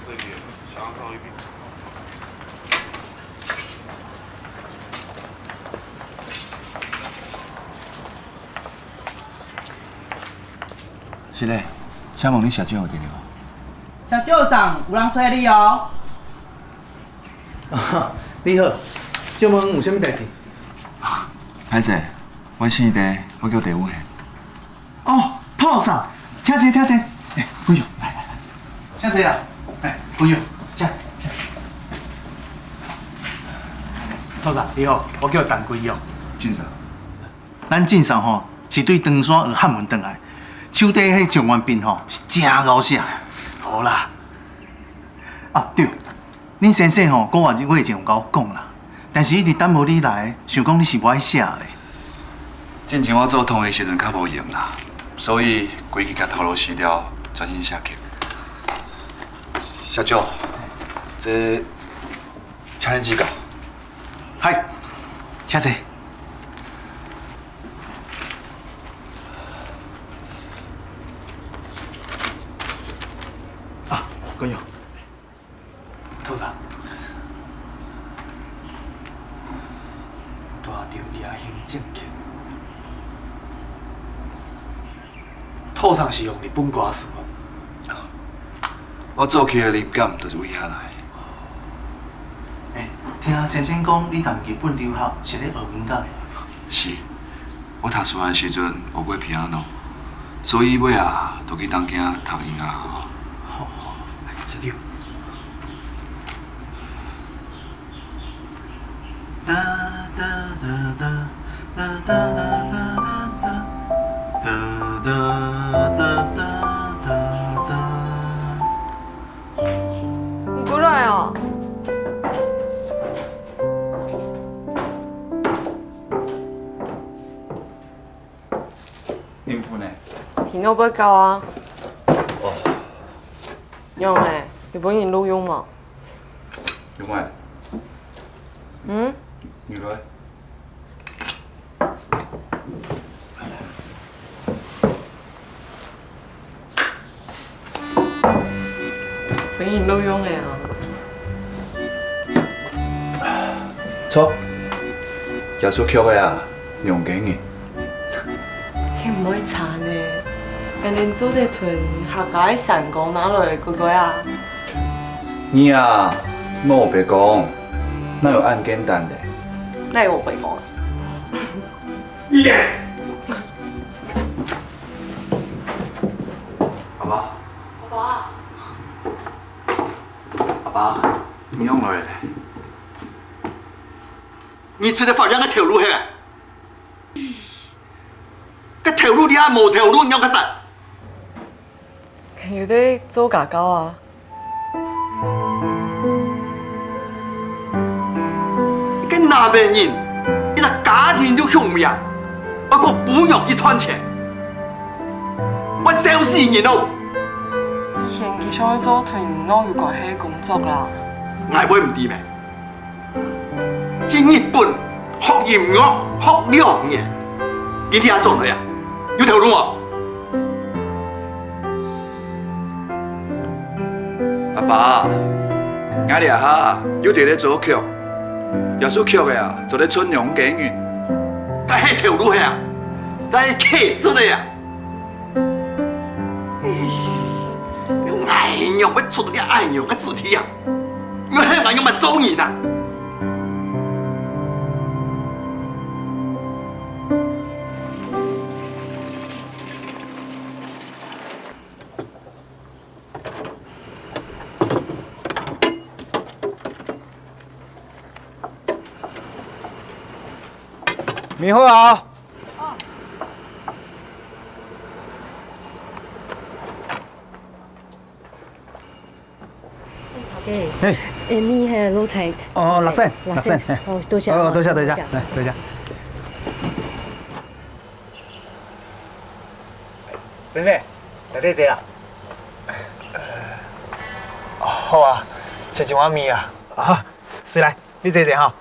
细去，啥到迄边。是咧，请问你社长有佇咧無？社長桑，有人揣你哦。啊，你好，請問有啥物代誌？歹勢，我姓鄭，我叫鄭宇賢。哦，兔嫂，請坐，請坐。欸，朋友，來來來，請坐啊。來，朋友，請。兔嫂，你好，我叫陳桂玉。進嫂。咱進嫂吼是對唐山學漢文轉來，手底彼狀元筆吼是誠𠢕寫。好啦。啊對，恁先生吼幾个月前有共我講啦，但是一直等無你來，想講你是無愛寫咧。進前我做通的時陣較無閒啦，所以規氣共頭路辭掉，專心寫曲。社長，這請恁指教。係，請坐。啊，君勇。兔嫂，帶著野行政客，兔桑是用日本歌詞無？我做曲的靈感就是為遐來。欸，聽先生講，你踮日本留學是咧學音樂的？是，我讀書的時陣學過 piano，所以尾仔就去東京讀音樂。好好，社長。噠噠噠噠噠噠噠噠噠噠噠噠噠噠。你過來哦。孕婦呢？聽到不夠啊。哦。用誒，你本人錄用嗎？用咩？嗯？你來。本人錄用的啊。錯，耶穌曲的啊，用假嘅。佢唔會查呢，人哋做得團客家的山歌哪來哥哥啊？你啊，莫白講，哪有按簡單的？哪有白講？耶！阿爸。阿爸。阿爸，你用來咧？你這個發人個頭路去啊？個頭路你也無頭路，你講個啥？有在做牙膏啊？你個那邊人，你個家庭就窮命，我閣不用去賺錢，我笑死人咯！以前佢想去做同我有關係的工作啦。我會唔知咩？去日本學音樂學2年，今天還做了呀？有頭路無？阿爸，我俩哈有佇咧做曲，耶穌曲的啊，做咧出娘家人。該係頭路啊，該係氣死的呀！哎呀，我出你哎呀個字體啊！我係咪用咪做人啊？麵好啊！嘿，嘿，麵係滷菜。哦，6仙，6仙，哦，多謝。哦，多謝多謝，來多謝。先生，來這坐啦。好啊，吃一碗麵啊。啊，隨來，你坐坐吼。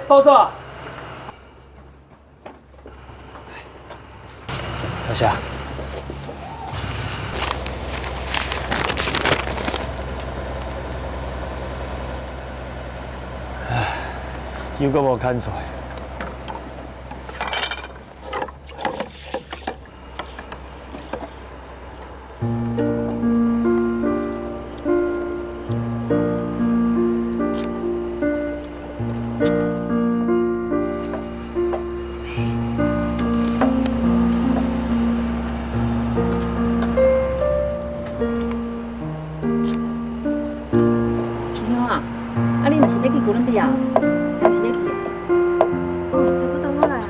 どうぞ。多謝。唉，又閣無牽出來。香啊，啊你毋是欲去哥伦比亚？還是欲去啊？差不多我來啊。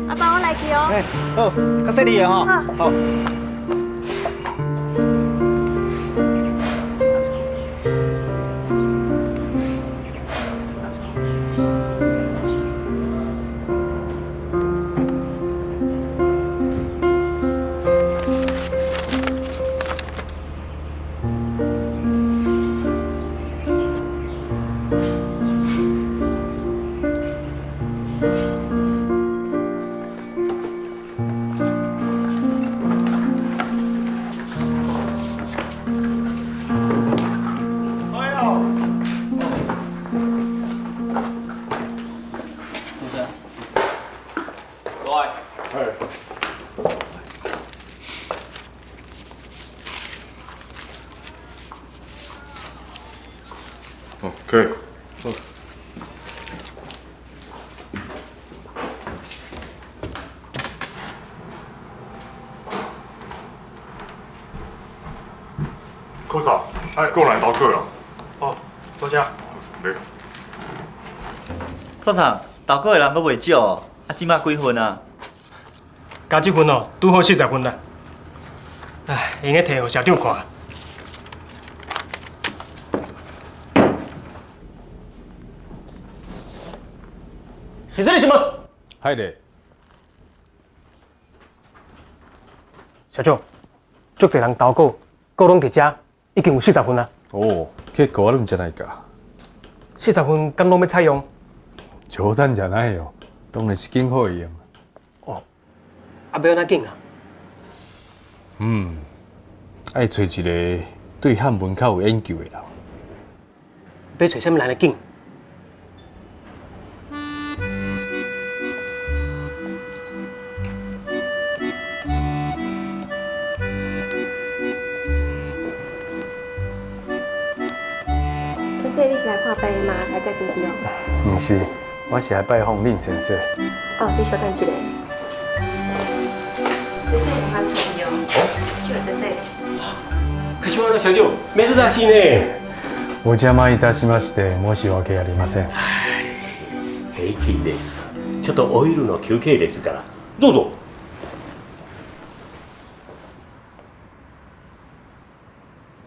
阿爸，我來去哦。欸，好，較細膩的吼。好。哦，可以。柯嫂，哎，过来投稿了。哦，多謝。沒。柯嫂，投稿的人閣袂少哦，啊，這馬幾份啊？加這份哦，拄好40份啦。唉，會用得提予社長看。失禮します。はいで。社長，足濟人投稿，稿攏佇遮，已經有40份啦。哦，結構あるんじゃないか。40份敢攏欲採用？冗談じゃないよ。當然是緊好用。哦，啊，欲按怎揀啊？嗯，愛揣一個對漢文較有研究的人。欲揣啥物人來揀？先生，你是來看病的嗎？來這登記哦。毋是，我是來拜訪恁先生。哦，你稍等一下。先生，麻煩出去哦。這位先生。柏原社長、珍しいね。お邪魔いたしまして申し訳ありません。平気です。ちょっとお昼の休憩ですから。どうぞ。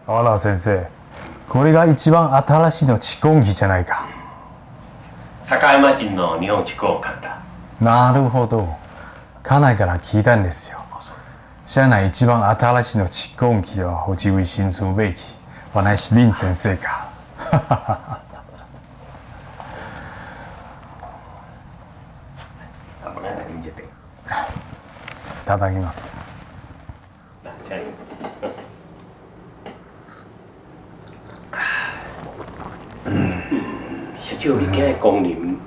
あら先生、これが一番新しいの蓄音機じゃないか。堺町の日本蓄音館だ。なるほど。家内から聞いたんですよ。社内一番新しいの蓄音機は予這位新厝買去，原來是恁先生か。いただきます。社長，你今日光臨，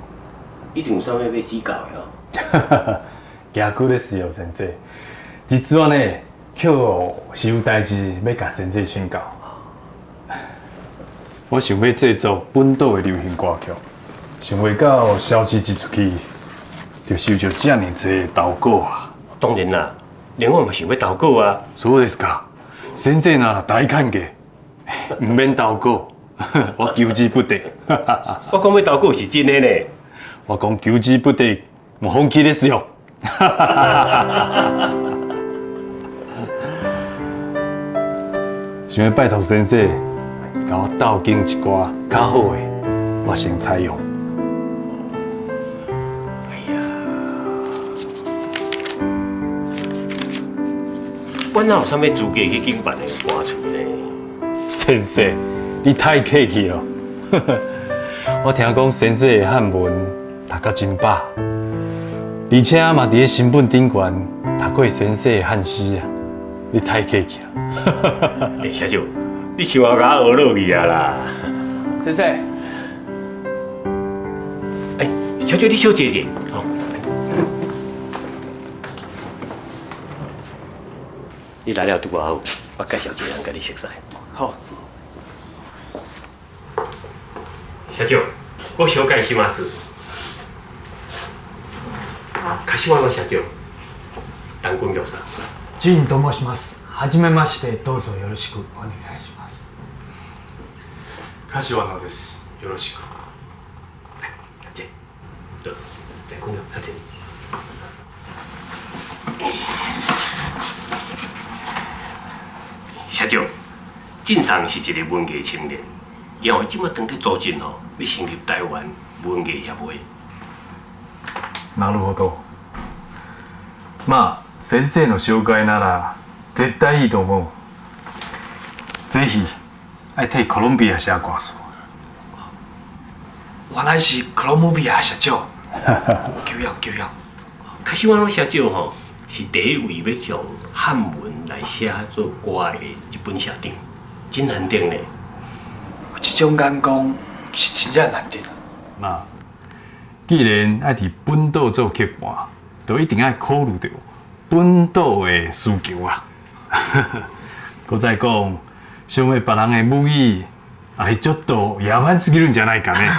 一定有啥物欲指教的哦。逆ですよ先生。実はね、今日是有代誌欲共先生請教。我想欲製作本島的流行歌曲，想袂到消息一出去，就收著遮爾濟投稿啊！當然啦，連我嘛想欲投稿啊。そうですか。先生なら大歓迎，毋免投稿，我求之不得。我講欲投稿是真的呢。我講求之不得，我本気ですよ。想欲拜託先生，共我鬥揀一寡較好的，我先採用。哎呀，我哪有啥物資格去揀別个歌詞呢？先生，你太客氣了。我聽講先生的漢文讀甲真飽，而且嘛佇咧新聞頂懸讀過先生的漢詩啊，你太客氣了。欸，社長，你傷也共我學落去啊啦！先生，欸，小姐，你小坐者，好。你來了拄仔好，我介紹一個人共你熟似。好。社長，我小介紹ます。柏野社長，陳君玉さん。仁と申します。はじめまして、どうぞよろしくお願いします。柏野です。よろしく。來，どうぞ。來，君玉，來坐。社長，進桑是一個文藝青年，伊吼這馬當咧組織吼，欲成立台灣文藝協會。なるほど。まあ先生の紹介なら絶対いいと思う。ぜひ愛替哥倫比亞寫歌詞。原來是哥倫比亞社長，久仰久仰。柏野社長吼是第一位欲將漢文來寫做歌的日本社長，真難得呢。這種眼光是真正難得。那既然愛佇本島做劇伴，就一定愛考慮著本島的需求啊。閣再講，想欲別人的母語，也是ちょっと野蠻すぎるんじゃないかね。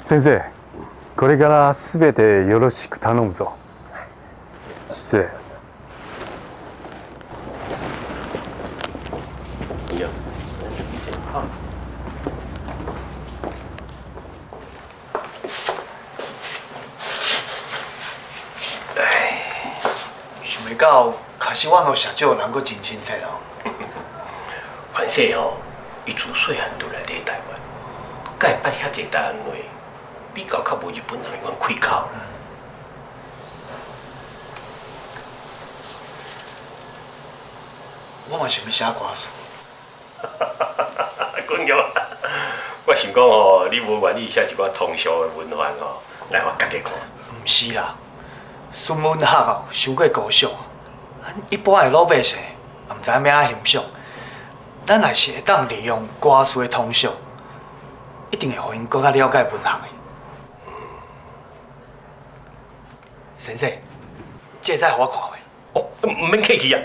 先生、これからすべてよろしく頼むぞ。失禮。想袂到，柏野社長人閣真親切哦。反正吼，伊自細漢就來佇台灣，佮會捌遐濟台灣話，比較較無日本人彼款開口啦。我嘛想欲寫歌詞。君玉，我想講吼，你無願意寫一寡通俗的文案吼，來予家己看。毋是啦，孫文學哦，傷過高尚，咱一般的老百姓也毋知影欲按怎欣賞。咱若是會當利用歌詞的通俗，一定會予𪜶閣較了解文學的。先生，這會使予我看袂？哦，毋免客氣啊。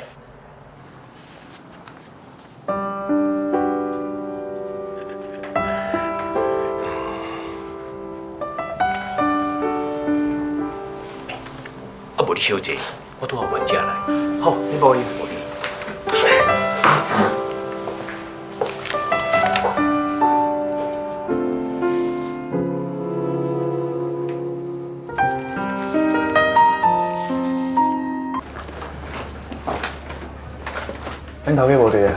啊，無你小坐，我拄好原遮來。好，你無閒。恁頭家無佇啊？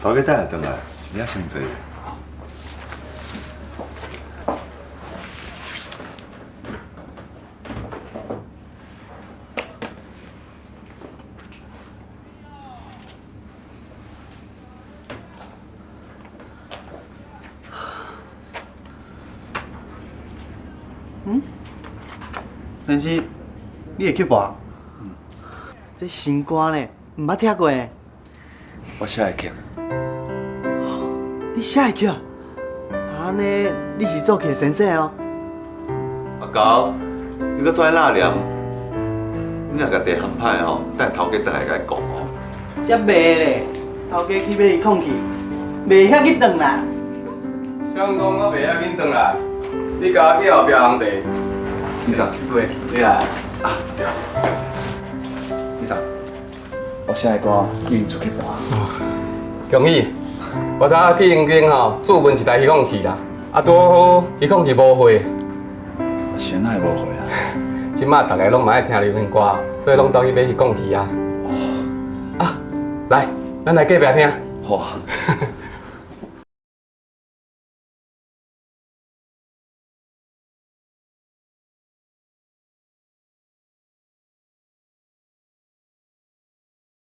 頭家等下轉來，你仔先坐。嗯？但是你會去播？嗯。這新歌呢，毋捌聽過呢。我寫的曲。你寫的曲？按呢，你是作曲的先生哦。阿狗，你閣跩辣念？你若共茶烘歹吼，等頭家轉來共你講哦。才袂咧，頭家去買伊空氣，袂遐緊轉來。啥人講我袂遐緊轉來？你共我去後壁紅茶。醫生，對，你來。啊，對。醫生，我寫的歌已經出去播。恭喜！我昨昏去𪜶間吼，注文一台吸氧器啦，啊，拄好吸氧器無貨。是按怎會無貨啊？這馬逐个攏嘛愛聽流行歌，所以攏走去買吸氧器啊。哦。啊，來，咱來隔壁聽。好啊。